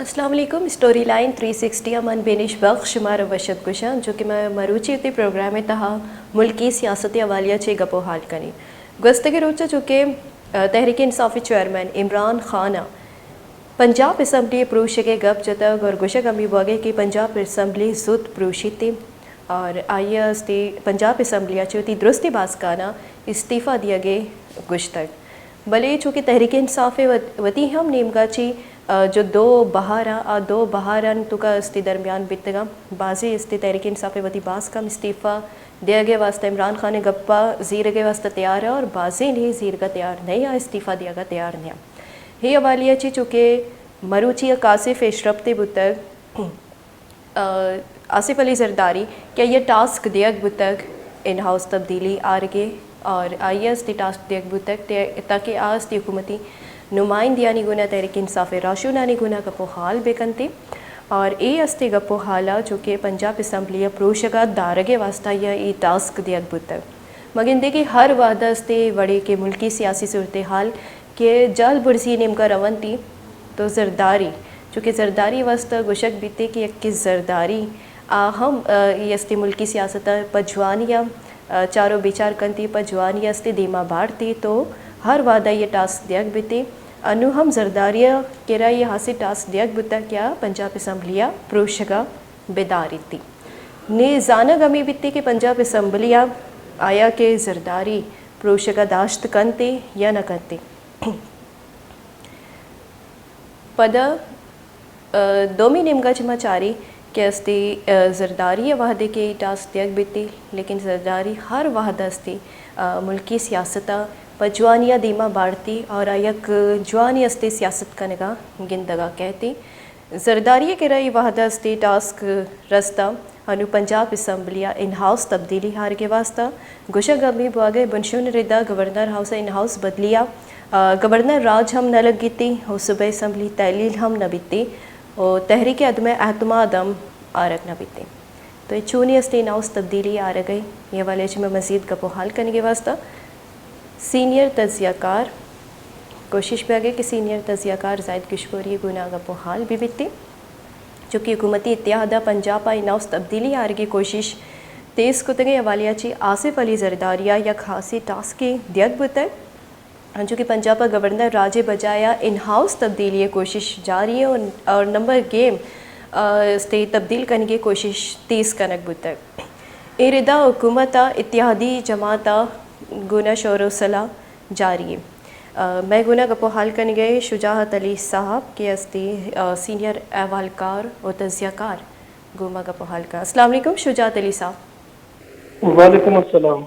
السلام علیکم، story line three sixty ءَ من بینش بخش شمارا وش اتک گوشاں، چو کہ ما مروچی وتی پروگرام ءِ تہا ملکی سیاست ءِ حوالہ ءَ چہ گپ ءُ حال کنیں۔ گوستگیں روچ ءَ چو کہ، ءَ، تحریک انصاف ءِ چیئرمین عمران خان ءَ پنجاب اسمبلی ءِ پروشگ ءِ گپ جتگ اور گوشگ ہمے بوگ ءَ کہ پنجاب اسمبلی زوت پروشیت اور آئی ءَ استی پنجاب اسمبلی ءَ چہ وتی درستی باسکان ءَ استعفی دیگ ءِ گوشتگ۔ بلے چونکہ تحریک انصاف ءِ وت-، وتی ہم نیمگا چی، ءَ، جو دو بہاراں، آ دو بہاران توکا استی درمیان بیتگاں، بازی استی تحریک انصاف ءِ وتی باسک ہم استعفی دیگ ءِ واستہ عمران خان ءِ گپا زیرگ ءِ واستہ تیار ءَ اور بازی نہیں زیرگا تیار نہیں، آ استعفی دیگا تیار نہیں۔ ہی حوالہ چی چونکہ مروچی ءَ کاسے پیشرفتے بوتگ، ءَ، آصف علی زرداری کہ آئی ءَ ٹاسک دیگ بوتگ ان ہاؤس تبدیلی آرگے اور آئی ءَ استی ٹاسک دیگ بوتگ تے-، تاکہ آ استی حکومتی نمائندیانی گونا تحریک انصاف ءِ راہشونانی گونا گپ ءُ حال بکنتی اور اے استی گپ ءُ حالا چونکہ پنجاب اسمبلی ءِ پروشگا دارگ ءِ واستہ آئی ءَ اے ٹاسک دیگ بوتگ۔ مگندے کہ ہر وہد استی وڑے کہ ملکی سیاسی صورتحال کہ جال برزی نیمگا رونتی، تو زرداری، چونکہ زرداری واسطہ گوشگ بیتے کہ یکے زرداری آ ہم، ءَ، اے استی ملکی سیاست ءَ پہ جوانی ءَ، ءَ، چار و بیچار کنتی، پہ جوانی ءَ استی دیما بارتی، تو ہر وہدا اے ٹاسک دیگ بیتے۔ انو ہم زرداری ءِ کرا اے ہاسے ٹاسک دیگ بوتا کہ آ پنجاب اسمبلی ءَ پروشگا بداریتی۔ نی زانگ ہمے بیتی کہ پنجاب اسمبلی ءَ آیا کہ زرداری پروشگا داشت کنتی یا نہ کنتی۔ پدا، ءَ، دومی نیمگا چہ ما چاری کہ استی، ءَ، زرداری ءِ وہدے کہ اے ٹاسک دیگ بیتی، لیکن زرداری ہر وہد استی، ءَ، ملکی سیاست ءَ پہ جوانی ءَ دیما بارتی اور آ یک جوانی استی سیاست کنگا گندگا کہتی۔ زرداری ءِ کرا اے وہد استی ٹاسک رستا۔ انو پنجاب اسمبلی ءَ ان ہاؤس تبدیلی آرگ ءِ واستہ گوشگ ہمے بوگ ءَ بنشون ردا گورنر ہاؤس ءَ ان ہاؤس بدلی ءَ، آ، گورنر راج ہم نہ لگیتی و صوبہ اسمبلی تحلیل ہم نہ بیتی و تحریک عدم اعتماد ہم آرگ نہ بیتی۔ تو اے چونی استی ان ہاؤس تبدیلی آرگ ءِ، اے حوالے چہ مزید گپ و حال کنگ ءِ واستہ سینئر تجزیہ کار کوشش بیگ ءَ کہ سینئر تجزیہ کار زاہد کشکوری ءِ گونا گپ و حال بہ بیتی۔ چونکہ حکومتی اتحاد ءَ پنجاب ءَ ان ہاؤس تبدیلی آرگ ءِ کوشش تیز کتگ ءِ حوالہ ءَ چہ آصف علی زرداری ءَ یک خاصیں ٹاسکے دیگ بوتگ۔ انچو کہ پنجاب ءَ گورنر راج ءِ بجایا ان ہاؤس تبدیلی ءِ کوشش جاری ءِ اور، اور نمبر گیم، آ، استے تبدیل کنگ ءِ کوشش تیز کنگ بوتگ۔ اے ردا حکومت ءَ اتحادی جماعت ءِ گونا شور و صلاح جاری ءِ۔ آ، مئے گونا گپ و حال کنگ ءَ شجاعت علی صاحب کہ استی، آ، سینئر احوالکار و تجزیہ کار گوں ما گپ و حال کا۔ السلام علیکم شجاعت علی صاحب۔ وعلیکم السلام۔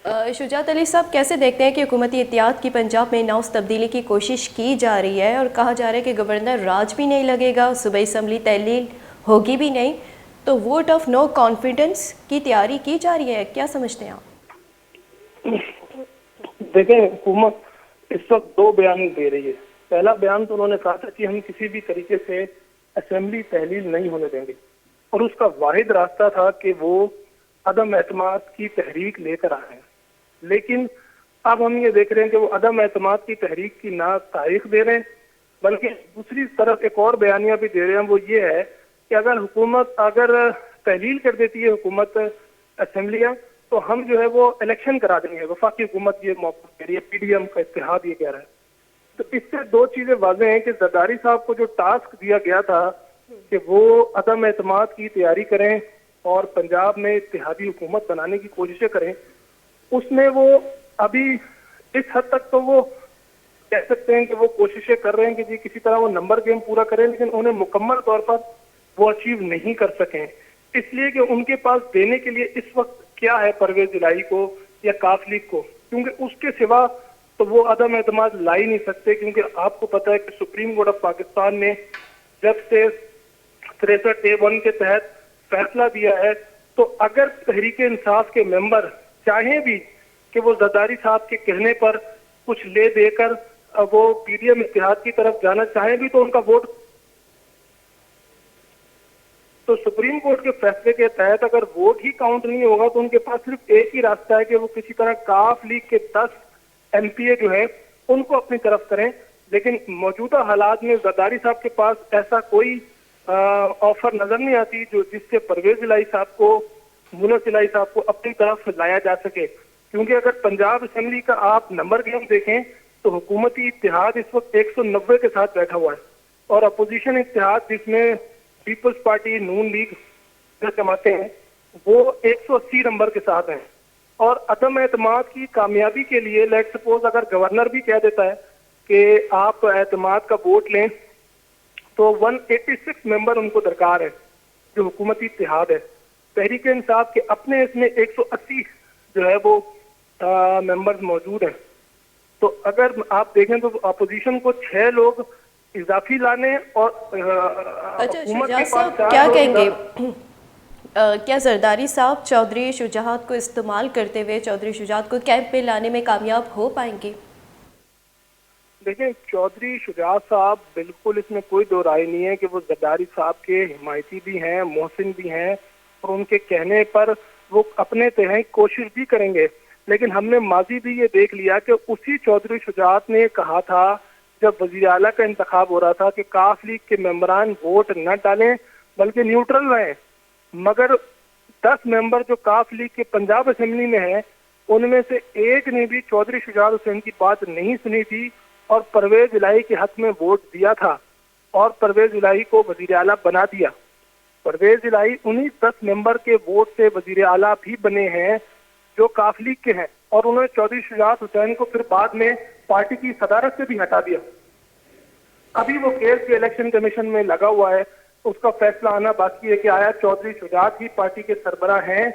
آ، شجاعت علی صاحب، کیسے دیکھتے ہیں کہ حکومتی اتحاد کی پنجاب میں ان ہاؤس تبدیلی کی کوشش کی جا رہی ہے اور کہا جا رہا ہے کہ گورنر راج بھی نہیں لگے گا، صوبائی اسمبلی تحلیل ہوگی بھی نہیں، تو ووٹ آف نو کانفیڈنس کی تیاری کی جا رہی ہے، کیا سمجھتے ہیں آپ؟ دیکھیں، حکومت اس وقت دو بیان دے رہی ہے۔ پہلا بیان تو انہوں نے کہا تھا کہ ہم کسی بھی طریقے سے اسمبلی تحلیل نہیں ہونے دیں گے، اور اس کا واحد راستہ تھا کہ وہ عدم اعتماد کی تحریک لے کر آئیں۔ لیکن اب ہم یہ دیکھ رہے ہیں کہ وہ عدم اعتماد کی تحریک کی نہ تائید دے رہے ہیں، بلکہ دوسری طرف ایک اور بیانیہ بھی دے رہے ہیں، وہ یہ ہے کہ اگر حکومت، اگر تحلیل کر دیتی ہے حکومت اسمبلیاں، تو ہم جو ہے وہ الیکشن کرا دیں گے۔ وفاقی حکومت یہ موقف دے رہی ہے، پی ڈی ایم کا اتحاد یہ کہہ رہا ہے۔ تو اس سے دو چیزیں واضح ہیں کہ زرداری صاحب کو جو ٹاسک دیا گیا تھا کہ وہ عدم اعتماد کی تیاری کریں اور پنجاب میں اتحادی حکومت بنانے کی کوششیں کریں، اس میں وہ ابھی اس حد تک تو وہ کہہ سکتے ہیں کہ وہ کوششیں کر رہے ہیں کہ جی کسی طرح وہ نمبر گیم پورا کریں، لیکن انہیں مکمل طور پر وہ اچیو نہیں کر سکے، اس لیے کہ ان کے پاس دینے کے لیے اس وقت کیا ہے پرویز الہی کو یا کاف لیگ کو، کیونکہ اس کے سوا تو وہ عدم اعتماد لا ہی نہیں سکتے، کیونکہ آپ کو پتہ ہے کہ سپریم کورٹ آف پاکستان نے جب سے تریسٹھ اے ون کے تحت فیصلہ دیا ہے، تو اگر تحریک انصاف کے ممبر چاہیں بھی کہ وہ زرداری صاحب کے کہنے پر کچھ لے دے کر وہ پی ڈی ایم اتحاد کی طرف جانا چاہیں بھی، تو ان کا ووٹ، تو سپریم کورٹ کے فیصلے کے تحت اگر ووٹ ہی کاؤنٹ نہیں ہوگا تو ان کے پاس صرف ایک ہی راستہ ہے کہ وہ کسی طرح کاف لیگ کے دس ایم پی اے جو ہے ان کو اپنی طرف کریں، لیکن موجودہ حالات میں زرداری صاحب کے پاس ایسا کوئی آفر نظر نہیں آتی جو جس سے پرویز الہی صاحب کو، مونس الہی صاحب کو اپنی طرف لایا جا سکے، کیونکہ اگر پنجاب اسمبلی کا آپ نمبر گیم دیکھیں تو حکومتی اتحاد اس وقت ایک سو نوے کے ساتھ بیٹھا ہوا ہے اور اپوزیشن اتحاد جس میں پیپلز پارٹی، نون لیگ، جماعتیں ہیں، وہ ایک سو اسی نمبر کے ساتھ ہیں۔ اور عدم اعتماد کی کامیابی کے لیے، لیٹ سپوز، اگر گورنر بھی کہہ دیتا ہے کہ آپ اعتماد کا ووٹ لیں، تو ون ایٹی سکس ممبر ان کو درکار ہے، جو حکومتی اتحاد ہے۔ تحریک انصاف کے اپنے اس میں ایک سو اسی جو ہے وہ ممبرز موجود ہیں۔ تو اگر آپ دیکھیں تو اپوزیشن کو چھ لوگ اضافی لانے اور اچھا، شجاع صاحب، کیا کہیں گے؟ کیا زرداری صاحب چودھری شجاعت کو استعمال کرتے ہوئے چودھری شجاعت کو کیمپ میں لانے میں کامیاب ہو پائیں گے؟ دیکھیں، چودھری شجاع صاحب، بالکل اس میں کوئی دو رائے نہیں ہے کہ وہ زرداری صاحب کے حمایتی بھی ہیں، محسن بھی ہیں، اور ان کے کہنے پر وہ اپنے تہائیں کوشش بھی کریں گے۔ لیکن ہم نے ماضی بھی یہ دیکھ لیا کہ اسی چودھری شجاعت نے یہ کہا تھا، جب وزیر اعلیٰ کا انتخاب ہو رہا تھا، کہ کاف لیگ کے ممبران ووٹ نہ ڈالیں، بلکہ نیوٹرل رہیں۔ مگر دس ممبر جو کاف لیگ کے پنجاب اسمبلی میں ہیں، ان میں سے ایک نے بھی چودھری شجاعت حسین کی بات نہیں سنی تھی اور پرویز الہی کے حق میں ووٹ دیا تھا اور پرویز الہی کو وزیر اعلیٰ بنا دیا۔ پرویز الہی انہی دس ممبر کے ووٹ سے وزیر اعلیٰ بھی بنے ہیں جو کاف لیگ کے ہیں، اور انہوں نے چودھری شجاعت حسین کو پھر بعد میں پارٹی کی صدارت سے بھی ہٹا دیا۔ ابھی وہ کیس جو الیکشن کمیشن میں لگا ہوا ہے، اس کا فیصلہ آنا باقی ہے کہ آیا چودھری شجاعت ہی پارٹی کے سربراہ ہیں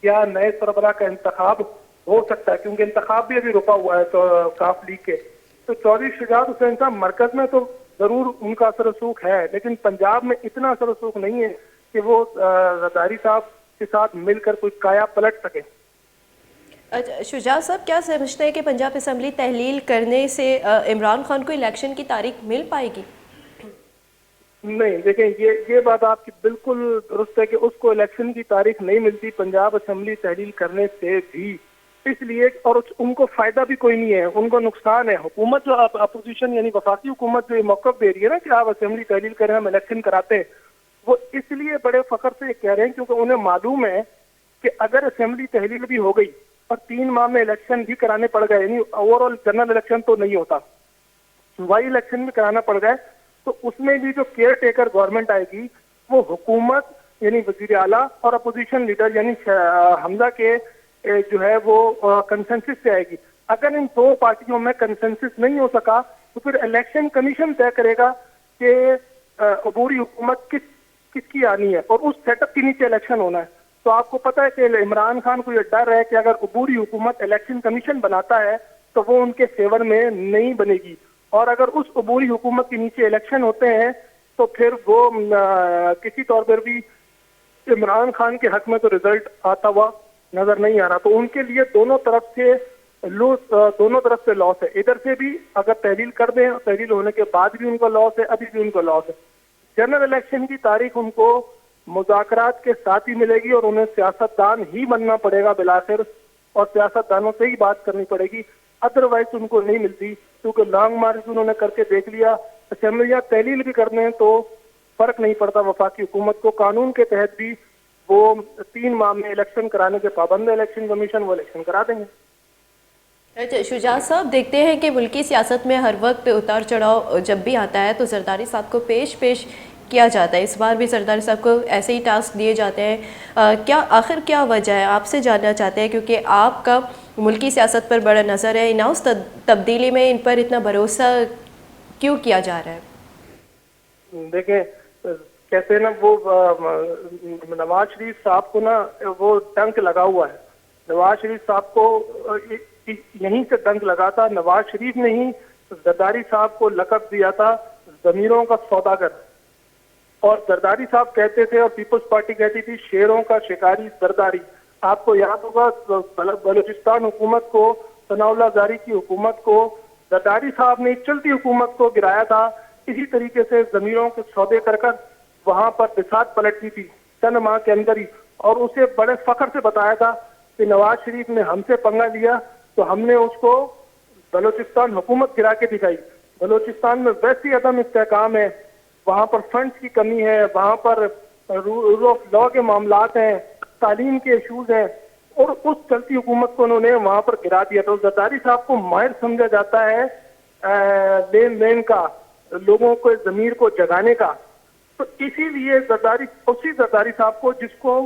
یا نئے سربراہ کا انتخاب ہو سکتا ہے، کیونکہ انتخاب بھی ابھی رکا ہوا ہے تو کاف لیگ کے۔ تو چودھری شجاعت حسین صاحب مرکز میں تو ضرور ان کا اثر رسوخ ہے، لیکن پنجاب میں اتنا اثر رسوخ نہیں ہے کہ وہ زرداری صاحب کے ساتھ مل کر کوئی کایا پلٹ سکے۔ اچھا، شجاع صاحب، کیا سمجھتے ہیں کہ پنجاب اسمبلی تحلیل کرنے سے عمران خان کو الیکشن کی تاریخ مل پائے گی؟ نہیں، دیکھیں، یہ یہ بات آپ کی بالکل درست ہے کہ اس کو الیکشن کی تاریخ نہیں ملتی پنجاب اسمبلی تحلیل کرنے سے بھی، اس لیے، اور ان کو فائدہ بھی کوئی نہیں ہے، ان کو نقصان ہے۔ حکومت جو اپوزیشن یعنی وفاقی حکومت جو یہ موقف دے رہی ہے نا کہ آپ اسمبلی تحلیل کریں، ہم الیکشن کراتے ہیں، وہ اس لیے بڑے فخر سے یہ کہہ رہے ہیں کیونکہ انہیں معلوم ہے کہ اگر اسمبلی تحلیل بھی ہو گئی اور تین ماہ میں الیکشن بھی کرانے پڑ گئے، یعنی اوور آل جنرل الیکشن تو نہیں ہوتا، صوبائی الیکشن بھی کرانا پڑ گئے، تو اس میں بھی جو کیئر ٹیکر گورنمنٹ آئے گی، وہ حکومت یعنی وزیر اعلیٰ اور اپوزیشن لیڈر یعنی حمزہ کے جو ہے وہ کنسنسس سے آئے گی۔ اگر ان دو پارٹیوں میں کنسنسس نہیں ہو سکا تو پھر الیکشن کمیشن طے کرے گا کہ عبوری حکومت کس کس کی آنی ہے اور اس سیٹ اپ کے نیچے الیکشن ہونا ہے۔ تو آپ کو پتہ ہے کہ عمران خان کو یہ ڈر ہے کہ اگر عبوری حکومت الیکشن کمیشن بناتا ہے تو وہ ان کے فیور میں نہیں بنے گی، اور اگر اس عبوری حکومت کے نیچے الیکشن ہوتے ہیں تو پھر وہ کسی طور پر بھی عمران خان کے حق میں تو رزلٹ آتا ہوا نظر نہیں آ رہا۔ تو ان کے لیے دونوں طرف سے لوس، دونوں طرف سے لاس ہے۔ ادھر سے بھی اگر تحلیل کر دیں، تحلیل ہونے کے بعد بھی ان کو لاس ہے، ابھی بھی ان کو لاس ہے۔ جنرل الیکشن کی تاریخ ان کو مذاکرات کے ساتھ ہی ملے گی اور انہیں سیاست دان ہی بننا پڑے گا بالآخر، اور سیاست دانوں سے ہی بات کرنی پڑے گی، ادروائز ان کو نہیں ملتی، کیونکہ لانگ مارچ بھی انہوں نے کر کے دیکھ لیا۔ اسمبلیاں تحلیل بھی کر دیں تو فرق نہیں پڑتا وفاقی حکومت کو، قانون کے تحت بھی وہ تین ماہ میں الیکشن کرانے کے پابند ہے الیکشن کمیشن، وہ الیکشن کرا دیں گے۔ اچھا، شجاع صاحب، دیکھتے ہیں کہ ملکی سیاست میں ہر وقت اتار چڑھاؤ جب بھی آتا ہے تو زرداری صاحب کو پیش پیش کیا جاتا ہے۔ اس بار بھی زرداری صاحب کو ایسے ہی ٹاسک دیے جاتے ہیں۔ کیا آخر کیا وجہ ہے؟ آپ سے جاننا چاہتے ہیں، کیونکہ آپ کا ملکی سیاست پر بڑا نظر ہے، اناؤس تبدیلی میں ان پر اتنا بھروسہ کیوں کیا جا رہا ہے؟ دیکھیں، کہتے ہیں نا، وہ نواز شریف صاحب کو نا، وہ ڈنک لگا ہوا ہے۔ نواز شریف صاحب کو یہیں سے ڈنک لگا تھا۔ نواز شریف نے ہی زرداری صاحب کو لقب دیا تھا ضمیروں کا سوداگر، اور زرداری صاحب کہتے تھے اور پیپلز پارٹی کہتی تھی، شیروں کا شکاری زرداری۔ آپ کو یاد ہوگا، بلوچستان حکومت کو، ثناء اللہ زاری کی حکومت کو زرداری صاحب نے چلتی حکومت کو گرایا تھا، اسی طریقے سے ضمیروں کے سودے کر کر وہاں پر بساط پلٹ دی تھی چند ماہ کے اندر ہی، اور اسے بڑے فخر سے بتایا تھا کہ نواز شریف نے ہم سے پنگا لیا تو ہم نے اس کو بلوچستان حکومت گرا کے دکھائی۔ بلوچستان میں ویسی عدم استحکام ہے، وہاں پر فنڈز کی کمی ہے، وہاں پر رول آف لا کے معاملات ہیں، تعلیم کے ایشوز ہیں، اور اس چلتی حکومت کو انہوں نے وہاں پر گرا دیا تھا۔ زرداری صاحب کو ماہر سمجھا جاتا ہے لین دین کا، لوگوں کے ضمیر کو جگانے کا۔ تو اسی لیے زرداری، اسی زرداری صاحب کو، جس کو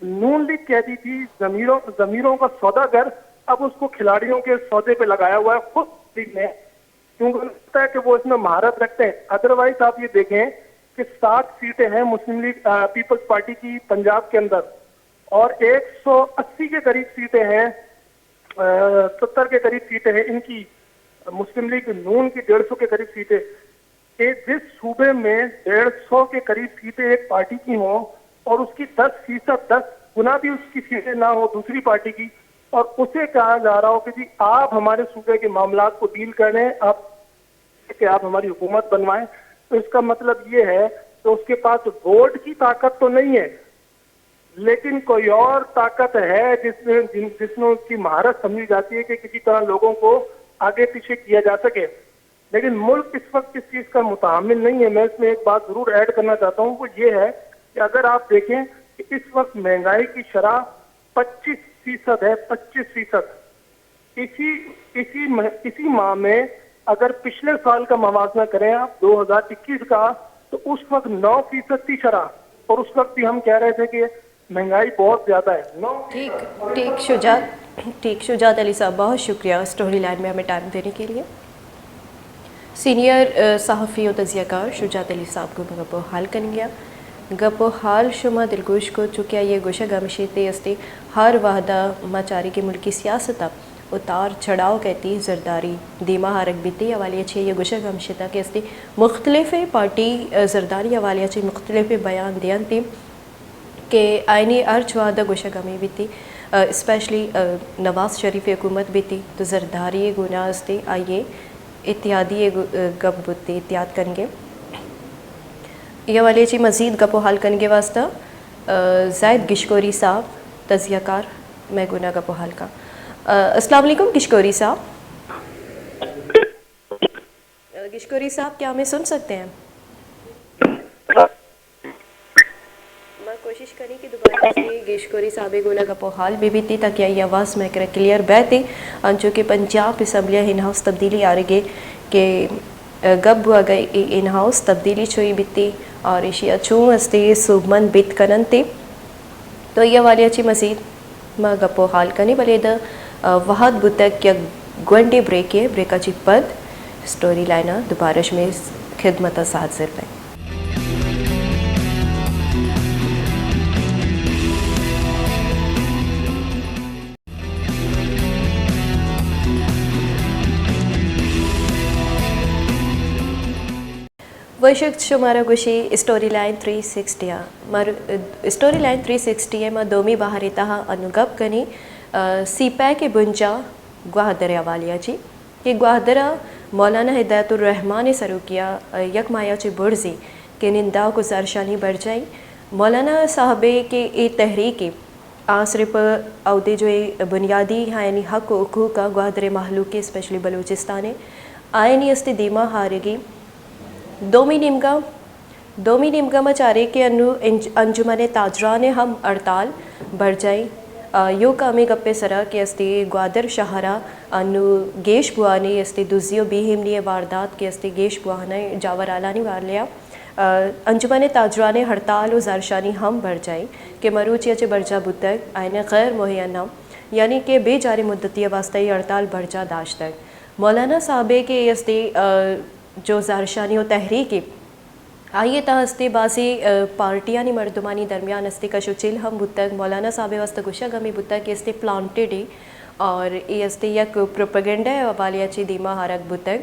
نون لیگ کہتی تھی ضمیروں ضمیروں کا سوداگر، اب اس کو کھلاڑیوں کے سودے پہ لگایا ہوا ہے خود لیگ نے۔ کیونکہ لگتا ہے کہ وہ اس میں مہارت رکھتے ہیں۔ ادروائز آپ یہ دیکھیں کہ سات سیٹیں ہیں مسلم لیگ، پیپلز پارٹی کی پنجاب کے اندر، اور ایک سو اسی کے قریب سیٹیں ہیں، ستر کے قریب سیٹیں ہیں ان کی، مسلم لیگ نون کی ڈیڑھ سو کے قریب سیٹیں۔ کہ جس صوبے میں ڈیڑھ سو کے قریب سیٹیں ایک پارٹی کی ہوں اور اس کی دس فیصد، دس گنا بھی اس کی سیٹیں نہ ہو دوسری پارٹی کی، اور اسے کہا جا رہا ہو کہ جی آپ ہمارے صوبے کے معاملات کو ڈیل کر لیں، آپ کہ آپ ہماری حکومت بنوائیں، تو اس کا مطلب یہ ہے کہ اس کے پاس ووٹ کی طاقت تو نہیں ہے، لیکن کوئی اور طاقت ہے جس میں جن جس میں اس کی مہارت سمجھی جاتی ہے کہ کسی طرح لوگوں کو آگے پیچھے کیا جا سکے۔ لیکن ملک اس وقت اس چیز کا متحمل نہیں ہے۔ میں اس میں ایک بات ضرور ایڈ کرنا چاہتا ہوں، وہ یہ ہے کہ اگر آپ دیکھیں کہ اس وقت مہنگائی کی شرح پچیس فیصد ہے، پچیس فیصد۔ اسی اسی مہ- اسی ماہ میں اگر پچھلے سال کا موازنہ کریں آپ، دو ہزار اکیس کا، تو اس وقت نو فیصد تھی شرح، اور اس وقت بھی ہم کہہ رہے تھے کہ مہنگائی بہت زیادہ ہے۔ نو ٹھیک، ٹھیک شجاعت، ٹھیک شجاعت علی صاحب، بہت شکریہ اسٹوری لائن میں ہمیں ٹائم دینے کے لیے۔ سینئر، آ، صحافی و تجزیہ کار شجاعت علی صاحب گوں گپ و حال کنگیا۔ گپ و حال شما دلگوش کو، چونکہ آئی گوشگ ہمشی تے استی ہر وہدا ما چاری کہ ملکی سیاست ء اتار چڑھاؤ کہتی زرداری دیما ہارگ بیتی، حوالے چے یہ گوشگ ہمشی تا کہ استی مختلف پارٹی، آ، زرداری حوالے چے مختلف بیان دیانتی۔ کہ آئینی ہرچ وہد ء گوشگ ہمے بیتی، آ، اسپیشلی، آ، نواز شریف ء حکومت بیتی تو زرداری ء گونا استی آئی ء اتحادی ء گو-، آ، گپ بوتی اتحاد کنگے۔ یہ حوالے چی مزید گپ و حال کنگے واسطہ، آ، زاہد گشکوری صاحب تجزیہ کار میں گونا گپ و حال کا۔ آ، السلام علیکم گشکوری صاحب۔ گشکوری صاحب، کیا ہمیں سن سکتے ہیں؟ ما کوشش کنی کہ دوبارہ سے گشکوری صاحب گونا گپ و حال بہ بیتی تاکہ آئی آواز مئے کرا کلیئر بیتی۔ انچو کہ پنجاب اسمبلی ان ہاؤس تبدیلی آرگے کہ گپ بوگا ان ہاؤس تبدیلی چوئی بیتی اور ایشی چون استے سوبمند بیت کننتی۔ تو یہ حوالے چی مزید ما گپ و حال کنی، بلے دا، آ، وہد بوتگ یک گونڈے بریکے، بریکا چی پد اسٹوری لائنا دوبارہ شمے خدمت ء حاضر بیں۔ وش اتک شمارا گوشی اسٹوری لائن تھری سکسٹی ء۔ مر-، اسٹوری لائن تھری سکسٹی ء ما دومی بہر ء تہا انو گپ کنی، آ، سی پیک ء بنجاہ گواہدر ء حوالے ء چی کہ گواہدر ء مولانا ہدایت الرحمان ء سروکی ء یک ماہ ء چی برزی کہ ننداک و زرشانی برجائی مولانا صاحب ء کہ اے تحریک ء آ صرف اودے جو اے بنیادی آئینی حق و حقوق ء گوادر ء مہلوک ء اسپیشلی بلوچستان ء آئینی است دیما ہارگی۔ دومی نیمگا، دومی نیمگا ما چارے کہ انو انج-، انجمن تاجران ء ہم ہڑتال برجائی۔ آ، یوک ہمے گپ ء سرا کہ استی گوادر شہر ء انو گیش بوانی استی دزی و بے ایمنی ء واردات کہ استی گیش بوانہ جاورالانی والیا۔ آ، انجمن تاجران ء ہڑتال و زہرشانی ہم برجائی کہ مروچی ء چہ برجاہ بوتگ، آئین ء غیر مہیا نام، یعنی کہ بے جاری مدتی ء واستہ اے ہڑتال برجاہ داشتگ۔ مولانا صاحب ء کہ اے استے، آ، جو زہرشانی و تحریک ء آئی ء تہ استے بازیں، آ، پارٹیانی مردمانی درمیان استے کش و چل ہم بوتگ۔ مولانا صاحب ء واستہ گوشگ ہمے بوتگ کہ استے پلانٹڈ ء اور اے استے یک پروپیگنڈا ء حوالے ء چہ دیما آرگ بوتگ۔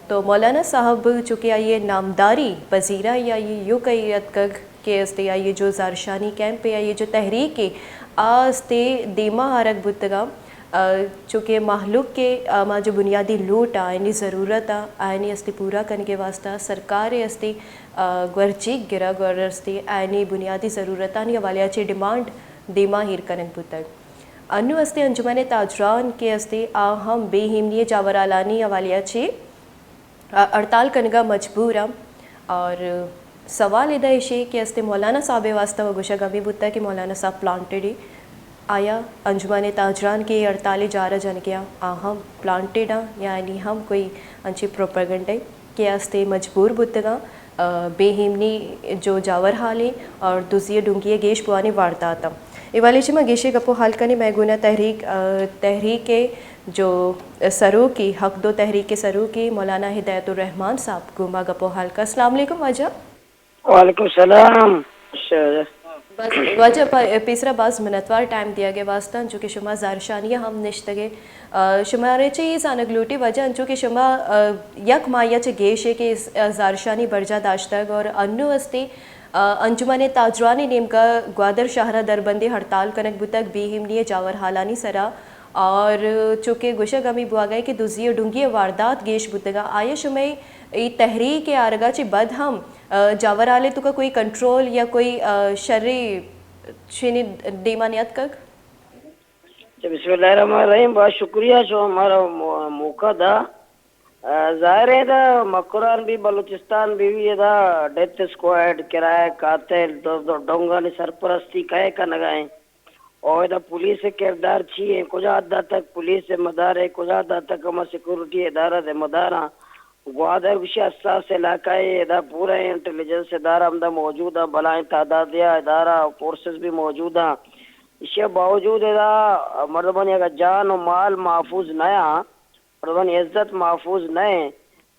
تو مولانا صاحب چونکہ آئی ء نامداری پذیرہ یا آئی ء یوک ء اتکگ کہ استے آئی ء جو زہرشانی کیمپ ء آئی ء جو تحریک ء آ استے دیما آرگ بوتگاں، آ، چونکہ مہلوک ء ہما جو بنیادی لوٹ ء آئینی ضرورت ء آئینی استے پورا کنگ ء واستہ سرکار ء استے، آ، گورچیگ گرگ اور استے آئینی بنیادی ضرورتانی حوالے ء چہ ڈیمانڈ دیما ایر کنگ بوتگ۔ انو استے انجمن تاجران کہ استے آ ہم بے ایمنی جاورالانی حوالے ء چہ ہڑتال کنگا مجبور آں۔ اور سوال ادا ایشی کہ استے مولانا صاحب واسطہ و گوشگ ہمی بوتا کہ مولانا صاحب پلانٹڈ ہی، آیا انجمن تاجران کے ہڑتال جارہ جنگیا آ ہم پلانٹڈ آں، یعنی ہم کوئی انچی پروپیگنڈے کہ استے مجبور بوتگاں، آ، بے ہیمنی جو جاور حالیں اور دزی ڈنگی گیش بوانی وارداتاں۔ اے والے چی ما گیشے گپو حال کنی، میں گونا تحریک، آ، تحریک جو سروکی، حق دو تحریک سروکی مولانا ہدایت الرحمان صاحب گوں ما گپ و حال کا۔ السلام علیکم واجہ۔ وعلیکم السلام۔ بس واجہ، پ-، پیسرا باز منتوار ٹائم دیا گئے واسطہ، چونکہ شما زارشانی ہم نشتگے۔ آ، شما رے چہ یہ زانگ لوٹی واجہ، انچو کہ شما، آ، یک ماہ یا چہ گیش ہے کہ اس، آ، زارشانی برجا داشتگ اور انو استی، آ، انجمن تاجرانی نیمگا گوادر شہرا دربندی ہڑتال کنگ بوتگ، بے ہیمنی جاور حالانی سرا۔ اور چونکہ گوشگ ہمیں بواگئے کہ دزی و ڈنگی واردات گیش بوتگا، آیا شمئے ای تحریک آرگا چی بد ہم، آ، جاورالے تو کا کوئی کنٹرول یا کوئی، آ، شری چینی دیما نیاتکگ؟ جی، بسم اللہ الرحمن الرحیم۔ بہت شکریہ شو ہمارا مو-، موقع دا۔ آ، ظاہر ہے دا مکران بھی بلوچستان بھی، بھی دا ڈیتھ اسکواڈ، کرایہ قاتل، دو، دو ڈونگانی سرپرستی کئے کنگا ہیں؟ او ادا پولیس ءِ کردار چی ایں؟ کجا حد ءَ تک پولیس ذمہ دار ایں؟ کجا حد ءَ تک ہما سیکورٹی ادارہ ذمہ دار آں؟ گوادر گوشی حساس علاقہ ایں، ادا پورا انٹیلیجنس ادارہ ہمدا موجود آں، بلائیں تعداد ءَ ادارہ فورسز بھی موجود آں۔ ایشی ءَ باوجود ادا مردمانی اگاں جان و مال محفوظ نہ آں، مردمانی عزت محفوظ نہ ایں۔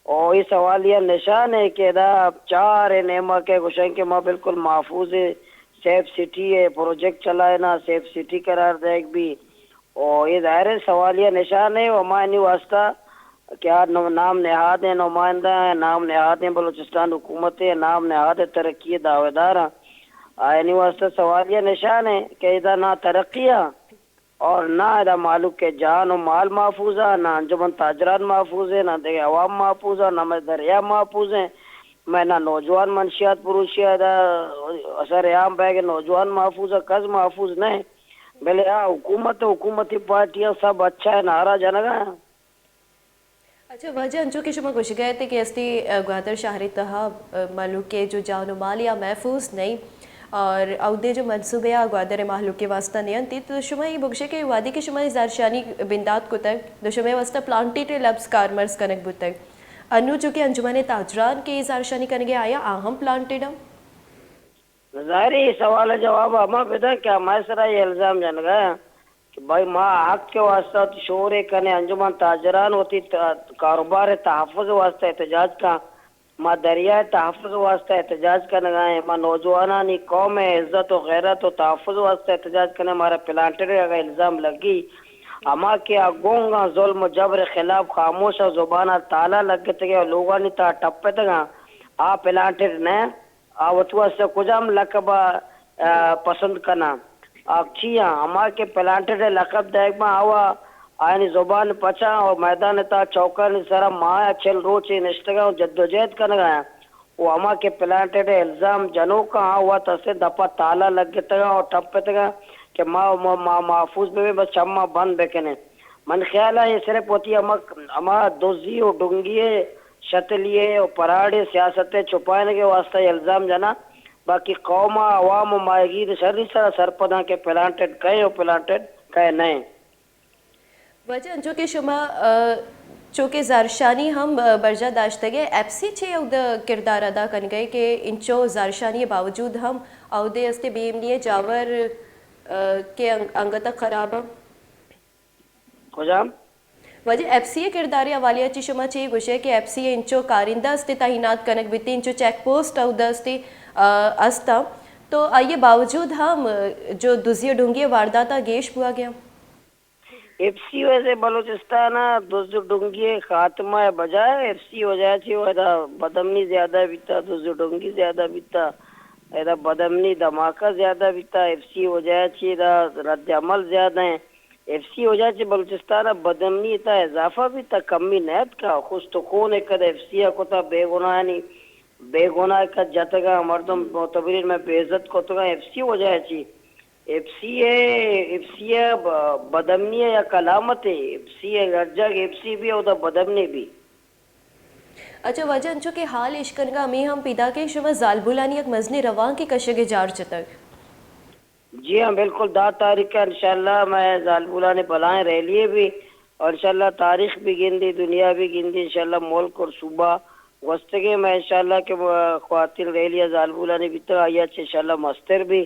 او اے سوالیہ نشان ایں کہ ادا چار اے نیمگ ءَ گوشن کہ ما بالکل محفوظ ایں، سیف سٹی ایں، پروجیکٹ چلائیناں، سیف سٹی قرار دئیگ بی۔ او اے ظاہر ایں سوالیہ نشان ایں، و ما انی واسطہ کہ آ نو-، نام نہادیں نمائندہ ایں، نام نہادیں بلوچستان حکومت ایں، نام نہادیں ترقی دعویدار آں، آ انی واسطہ سوالیہ نشان ایں کہ ادا نہ ترقی آں، اور نہ ادا مہلوک ءِ جان و مال محفوظ آں، نہ انجمن تاجران محفوظ ایں، نہ دگہ عوام محفوظ آں، نہ مئے دریا محفوظ ایں، مئے نہ نوجوان منشیات پروشی ءَ ادا سر عام بیگ نوجوان محفوظ آں، کس محفوظ نہ ایں۔ بلے آ حکومت و حکومتی پارٹیاں سب اچھا ایں نعرہ جنگ ءَ آں۔ اچھا واجہ، انچو کہ شما گوشگ ءَ ات کہ استی، آ، گوادر شہر ءِ تہا، آ، مہلوک ءِ جو جان و مال یا محفوظ نہ ایں اور اودے جو منصوبے آ گوادر ءِ مہلوک ءِ واسطہ نہ انت، تو شما اے بگوشے کہ وہدے کہ شما اے زہرشانی بندات کتگ، تو شمئے واسطہ پلانٹڈ ءِ لبز کارمرز کنگ بوتگ۔ انو چونکہ انجمن تاجران کہ اے زہرشانی کنگ ءَ آیاں، آ ہم پلانٹڈ انت۔ ظاہر ایں اے سوال ءِ جواب ہما بدنت کہ ہمائے سرا اے الزام جنگ ءَ انت کہ بھئی ما حق ءِ واسطہ وتی شور ءَ کنیں، انجمن تاجران وتی ت-، کاروبار ءِ تحفظ ءِ واسطہ احتجاج کن، ما دریا ءِ تحفظ ءِ واسطہ احتجاج کنگ ءَ ایں، ما نوجوانانی قوم ءِ عزت و غیرت و تحفظ ءِ واسطہ احتجاج کنیں، مارا پلانٹڈ ءِ اگاں الزام لگی، ہما کہ آ گنگ آں، ظلم و جبر ءِ خلاف خاموش آں، زبان ءَ تالا لگتگ ءُ لوگانی تہا ٹپتگ آں، آ پلانٹڈ نہ انت۔ آ وت واسطہ کجام لقب ءَ، آ، پسند کناں؟ آ چی آں؟ ہما کہ پلانٹڈ ءِ لقب دئیگ باں، آوا آیانی زبان پچاں ءُ میدان ءِ تہا چوکانی سرا ماہ ءَ چل روچے نشتگ آں ءُ جدوجہد کنگ ءَ آں۔ ءُ ہما کہ پلانٹڈ ءِ الزام جنوک آں، آ وت استیں دپ ءَ تالا لگتگ آں ءُ ٹپتگ آں کہ ما، ما، ما محفوظ بہ بیں، بس چماں بند بہ کنیں۔ من خیال ءَ اے صرف وتی ہما، ہما دزی ءُ ڈنگی ءِ، شتلی ءِ ءُ پراڈ ءِ سیاست ءِ چھپائینگ ءِ واسطہ اے الزام جناں، باقی قوم ءَ عوام ءُ ماہیگیر شری سرا سرپداں کہ پلانٹڈ کئے ءُ پلانٹڈ کئے نہ انت۔ واجہ انچو کہ شما، آ، چو کہ زہرشانی ہم، آ، برجا داشتگ ئے، ایف سی چے اود کردار ادا کنگ ئے کہ انچو زہرشانی باوجود ہم اودے است بے امنی جاور، آ، کہ انگ-، انگت خراب انت؟ کجام؟ واجہ ایف سی ءِ کردار ءِ حوالہ ءَ چی شما چے گوشے کہ ایف سی ءِ انچو کارندہ استے تعینات کنگ بیتی، انچو چیک پوسٹ اود استے، آ، استا، تو آئی ءِ باوجود ہم جو دزی ءُ ڈنگی ءِ واردات ءَ گیش بوا گیا؟ ایف سی ویسے بلوچستان ءَ دز ءُ ڈنگی ءِ خاتمہ ءِ بجائے ایف سی وجہ چی ادا بدامنی زیادہ بیتا، دز ءُ ڈنگی زیادہ بیتا، ادا بدامنی دھماکہ زیادہ بیتا، ایف سی وجہ چی ادا رد عمل زیادہ ہیں۔ ایف سی وجہ چہ بلوچستان ءَ بدامنی ءِ تہا اضافہ بیتگ، کمی نیتکگ۔ خشت ءُ خون ءَ کد ایف سی ءَ کتگ، بے گناہانی، بے گناہ ءَ کد جتگ ءُ مردم معتبرین مئے بے عزت کتگ۔ ایف سی وجہ چی؟ ایف سی ءَ، ایف سی ءَ ب-، بدامنی ءِ یک علامتے۔ ایف سی ءَ ہر جاگہ ایف سی بی اودا بدامنی بی۔ اچھا واجہ، انچو کہ حال اشکنگا ہمیں ہم پیدا کہ شما زالبولانی یک مزنیں روانکے کشگ ء جار جتگ۔ جی ہاں، بالکل، دہ تاریخ ء انشاءاللہ مئے زالبولانی بلائیں ریلی بھی، اور انشاءاللہ تاریخ بھی گندی، دنیا بھی گندی، انشاءاللہ ملک اور صوبہ گوستگیں مئے انشاءاللہ کہ خواتین ریلی ء زالبولانی بیتگ، آئی ء چہ انشاءاللہ مستر بھی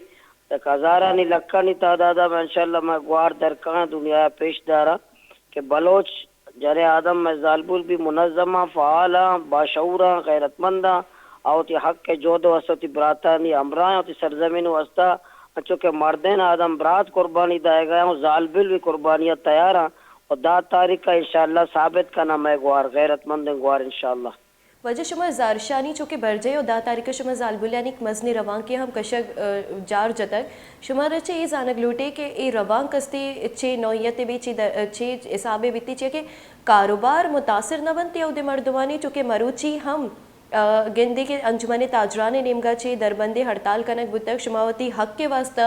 یک ہزارانی لکھانی تعداد ء مئے انشاءاللہ مئے گوار درکاں دنیا ء پیش داراں کہ بلوچ جنیں آدم مئے زالبول بھی منظم آں، فعال آں، باشعور آں، غیرت مند آں، آ وتی حق ء جہد ء واستہ وتی براتانی ہمراہ آں، وتی سرزمین ء واستہ انچو کہ مردین آدم برات قربانی دائیگا آں، زالبول بھی قربانی ء تیار آں، و دہ تاریخ ء انشاءاللہ ثابت کناں مئے گوار غیرت مندیں گوار انشاءاللہ۔ واجہ شما زہرشانی چو کہ برجئے و دہ تاریخ ء شما زالبولانی یک مزنیں روانکے ہم کشگ، ء، جار جتگ۔ شمارا چہ اے زانگ لوٹے کہ اے روانک استے چے نوعیت ء بی، چے در-، چے حساب ء بیتی، چیا کہ کاروبار متاثر نہ بنت یا اودے مردمانی، چو کہ مروچی ہم، ء، گندے کہ انجمن تاجران ء نیمگا چے دربندے ہڑتال کنگ بوتگ، شما وتی حق ء واستہ،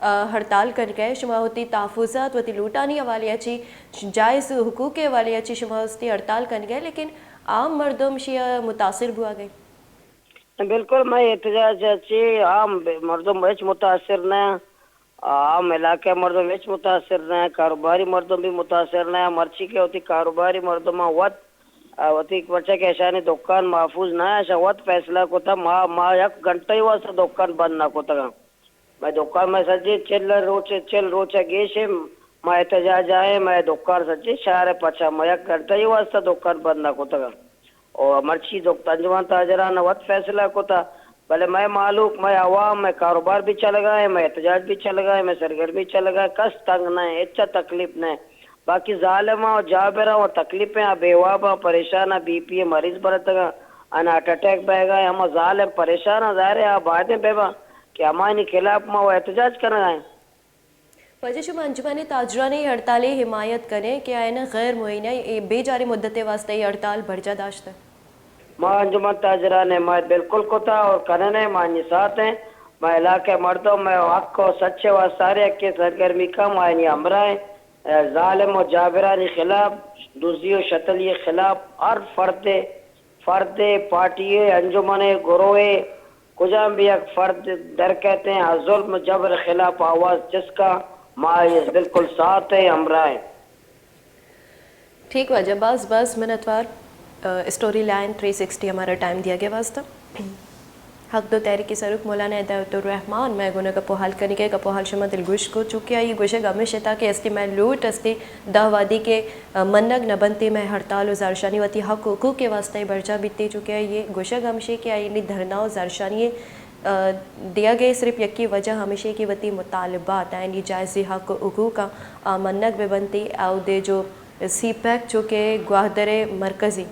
ء، ہڑتال کنگئے، شما وتی تحفظات، وتی لوٹانی حوالے ء چے جائز حقوق ء حوالے ء چے شما استے ہڑتال کنگئے، لیکن عام مردم شی ء متاثر بوگ ء انت۔ بالکل، مئے احتجاج ء چہ عام مردم ہچ متاثر نہ، عام علاقہ مردم ہچ متاثر نہ، کاروباری مردم بھی متاثر نہ، مرچی کہ وتی کاروباری مردماں وت، آ، وتی پرچہ کہ اشانی دکان محفوظ نہ، اشاں وت فیصلہ کتا، ما، ما یک گھنٹہ ء واسطہ دکان بند نہ کتگاں۔ مئے دکان، مئے سجیں چل روچ، چل روچ ء گیش ء ما احتجاج ء ایں، مئے دکان سجیں شہر ء پچ ء، ما یک گھنٹہ ء واسطہ دکان بند نہ کتگ۔ و مرچی دک-، انجمن تاجران ء وت فیصلہ کتا، بلے مئے مہلوک، مئے عوام، مئے کاروبار بھی چلگا ایں، مئے احتجاج بھی چلگا ایں، مئے سرگرمی چلگا ایں، کس تنگ نہ ایں، ہچ ء تکلیف نہ ایں۔ باقی ظالماں و جابراں و تکلیفیں، آ بے واباں، پریشاناں، بی پی ء مریض برتگاں، آناں ہارٹ اٹیک بئیگا ایں، ہما ظالم پریشاناں، ظاہر ہے آ بایدیں بہ باں کہ ہمایانی خلاف ما و احتجاج کنگا ایں۔ واجہ شما انجمن تاجران ء ہڑتال ء حمایت کنے کہ آیاں غیر معینہ ء بے جاریں مدت ء واستہ اے ہڑتال برجا داشتہ؟ ما انجمن تاجران ء حمایت بالکل کتا اور کنن ء، ما انی ساتھ ایں، ما علاقہ ء مردم ء حق و سچ ء واستہ ہر یکے سرگرمی کن، ما آیانی ہمراہ ایں۔ ظالم و جابرانی خلاف، دزی و شتلی خلاف ہر فرد، فرد، پارٹی، انجمن، گروہ، کجام بھی یک فرد درکیت ایں، آ ظلم و جبر خلاف آواز چست کن، ما آئی بالکل ساتھ ایں، ہمراہ ایں۔ ٹھیک واجہ، باز باز منتوار، ا، اسٹوری لائن تھری سکسٹی ہمارا ٹائم دیا گیا واسطہ۔ حق دو تحریک سروک مولانا ہدایت الرحمن مئے گونا گپ و حال کنگے، گپ و حال شما دلگوش کو، چونکہ آئی گوشگ ہمیش اتا کہ استی مئے لوٹ استی دہ وادی کے، ا، منگ نہ بنتی، مئے ہڑتال و زہرشانی وتی حق و حقوق کے واسطہ برجا بیتی، چونکہ آئی گوشگ ہمشی کہ آئی نی دھرنا و زہرشانی ء دیگ ء صرف یکے وجہ ہمیشی کہ وتی مطالبات، آیانی جائزیں حق و حقوقاں آ منگ بہ بنتی۔ اودے جو سی پیک چو کہ گواہدر ء مرکزی،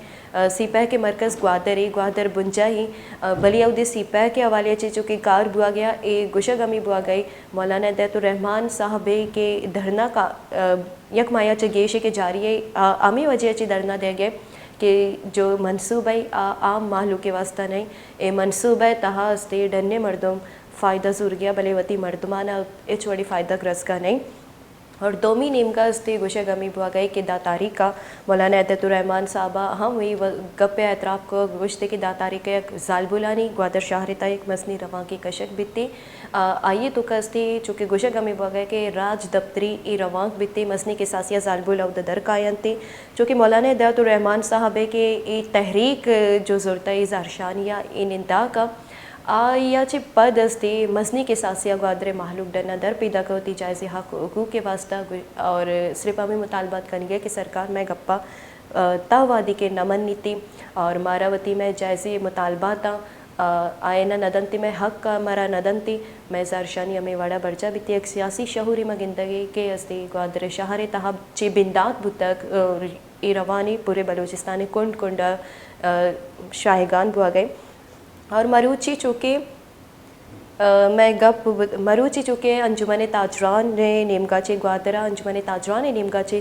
سی پیک ء مرکز گواہدر ء، گواہدر بنجاہی، بلے اودے سی پیک ء حوالے ء چہ چو کہ کار بوگ ء اے گوشگ ہمے بوگ ء مولانا ہدایت الرحمن صاحب ء کہ دھرنا کا، یک ماہ ء چہ گیش ء کہ جاری ء، آ ہمے وجہ ء چہ دھرنا دیگ ء کہ جو منصوبہ ء آ عام مہلوک ء واستہ نہ انت۔ اے منصوبہ ء تہا استے ڈنے مردم فائدہ زورگیا، بلے وتی مردمانا ہچ وڑی فائدہ رسگا نہ انت۔ اور دومی نیمگا استے گوشگ ہمے بوگا کہ دہ تاریخا مولانا ہدایت الرحمن صاحبا ہم وی و-، گپ ء اعتراف کو، گوشتے کہ دہ تاریخ یک زالبولانی گوادر شہر تا یک مزنی روانکے کشگ بیتی۔ آ، آئی توکا استے چونکہ گوشگ ہمے بوگا کہ راج دپتری ای روانک بیتی، مزنی کساسیا زالبول اود در کاینتی۔ چونکہ مولانا ہدایت الرحمن صاحب ء کہ اے تحریک جو زرتہ، اے زہرشانی ء اے ننداک ء، آئی ء چہ پد استے مزنی کساسے ء گوادر ء مہلوک ڈن ء در پیداک ء وتی جائزیں حق و حقوق ء واستہ گو-، اور صرف ہمے مطالبات کنگ ء کہ سرکار مئے گپ ء، ء، تہ وہدی کہ نہ منیتی اور مارا وتی مئے جائزیں مطالباتاں ء آیانا نہ دنتی، مئے حق ء مارا نہ دنتی، مئے زہرشانی ہمے وڑا برجا بیتی۔ یک سیاسی شعورے ما گندگے کہ استی گوادر شہر ء تہا چے بندات بوتگ، ء، اے روانی پورے بلوچستان ء کنڈ کنڈ ء، ء، شاہگان بوگ ء۔ اور مروچی چونکہ، ء، مئے گپ ب-، مروچی چونکہ انجمن تاجران ء نیمگا چے گوادر ء انجمن تاجران ء نیمگا چے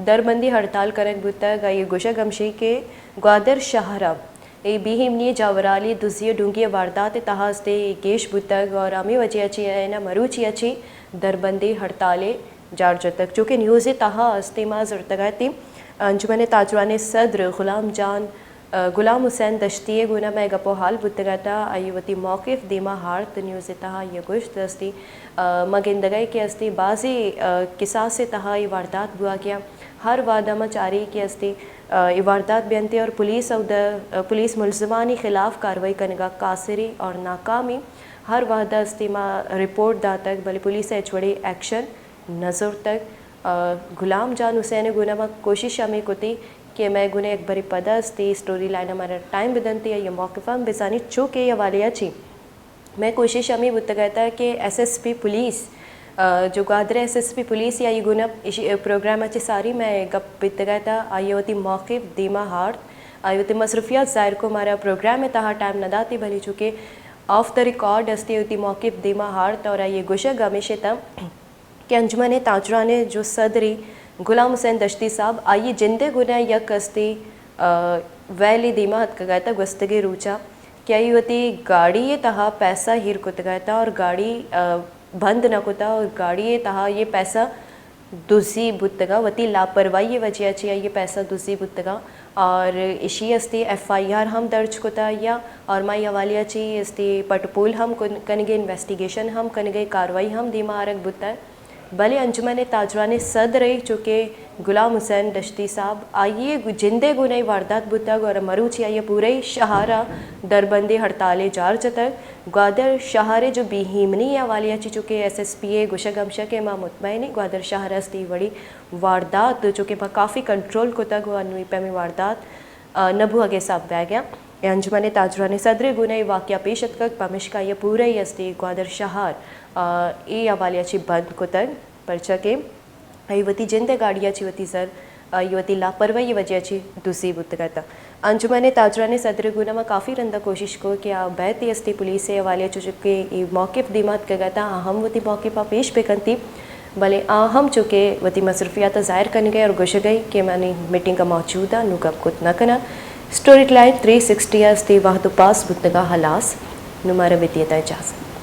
دربندی ہڑتال کنگ بوتگ، آئی گوشگ ہمشی کہ گوادر شہر ء اے بے ایمنی ء جاورالی، دزی ء ڈونگی ء واردات ء تہا استے گیش بوتگ اور ہمے وجہ ء چہ آیانا مروچی ء چہ دربندی ہڑتالے جار جتگ۔ چونکہ نیوز ء تہا استے ما زرتگ ء تی انجمن تاجران ء صدر غلام جان غلام حسین دشتی ءِ گونا مئے گپ و حال بوتگ ات، آئی وتی موقف دیما ہارت، نیوز ءِ تہا یہ گوشت استی، ما گندگئے کہ استی بازی کساس ءِ تہا یہ واردات بوا گیا۔ ہر وہدا ما چاری کہ استی یہ واردات بیانتی اور پولیس اودا پولیس ملزمانی خلاف کاروائی کنگا قاصری اور ناکامی۔ ہر وہدا استی ما رپورٹ داتگ، بلے پولیس ءَ ہچ وڑی ایکشن نہ زرتگ۔ غلام جان حسین ءِ گونا ما کوشش ہمے کتی کہ مئے گونا یک بری پدا استی اسٹوری لائن ءَ مارا ٹائم بدنتی یا موقف ہم بزانی، چو کہ یہ حوالے ءَ چی مئے کوشش ہمے بوتگ ات کہ ایس ایس پی پولیس، جو Gwadar S S P police یا یہ گونا پروگرام ءَ چی ساری مئے گپ بیتگ ات، آئی وتی موقف دیما ہارت، آئی وتی مصروفیات ظاہر کو، مارا پروگرام ءِ تہا ٹائم نہ داتی، بلے چونکہ آف دا ریکارڈ استی وتی موقف دیما ہارت اور آئی گوشگ ہمیش ات کہ انجمن تاجران ءِ جو صدری غلام حسین دشتی صاحب، آئی جند ءِ گونا یک استی ویلی دیما اتکگ ات گوستگیں روچا کہ آئی وتی گاڑی ءِ تہا پیسہ ایر کتگ ات اور گاڑی بند نہ کتا اور گاڑی ءِ تہا یہ پیسہ دزی بوتگا، وتی لاپرواہی ءِ وجہ چی آئی پیسہ دزی بوتگا اور اشی استی ایف آئی آر ہم درج کتا یا اور ما یہ حوالے چی استی پٹ پول ہم کنگے، انویسٹیگیشن ہم کنگے، کاروائی ہم دیما آرگ بوتا۔ بلے انجمن تاجران ءِ صدر ءِ چونکہ غلام حسین دشتی صاحب، آئی جند ءِ گونا یہ واردات بوتگ اور مروچی آئی پورے شہر ءَ دربندی ہڑتالے جار جتگ۔ گوادر شہر ءِ جو بے ایمنی ءِ حوالے چی چونکہ ایس ایس پی ءِ گوشگ ہمشہ کہ ما مطمئن ایں گوادر شہر استی وڑی واردات چونکہ ما کافی کنٹرول کتگ و انوی پیمیں واردات نہ بوہگ ءِ حساب بیگ ءَ۔ اے انجمن تاجران ءِ صدر ءِ گونا اے واقعہ پیش اتکگ، پمشکا یہ پورا ہی استی گوادر شہر اے حوالے چی بند کتگ، پرچا کہ آئی وتی جند ءِ گاڑی چی وتی زر، آئی وتی لاپرواہی وجہ چی دزی بوتگ ات۔ انجمن تاجران ءِ صدر ءِ گونا ما کافی رندا کوشش کو کہ آ بیت استی پولیس ءِ حوالے چو کہ اے موقف دیما اتکگ ات، آ ہم وتی موقف ءَ پیش بکنتی۔ بلے آ ہم چونکہ وتی مصروفیات ءَ ظاہر کنگ ءَ اور گوشگ ءَ کہ منی میٹنگ ءَ موجود آں، نوں گپ کت نہ کناں۔ اسٹوری لائن تھری سکسٹی ءَ استی وہد و پاس بوتگا ہلاس۔ نوں مارا بدیت اجازت۔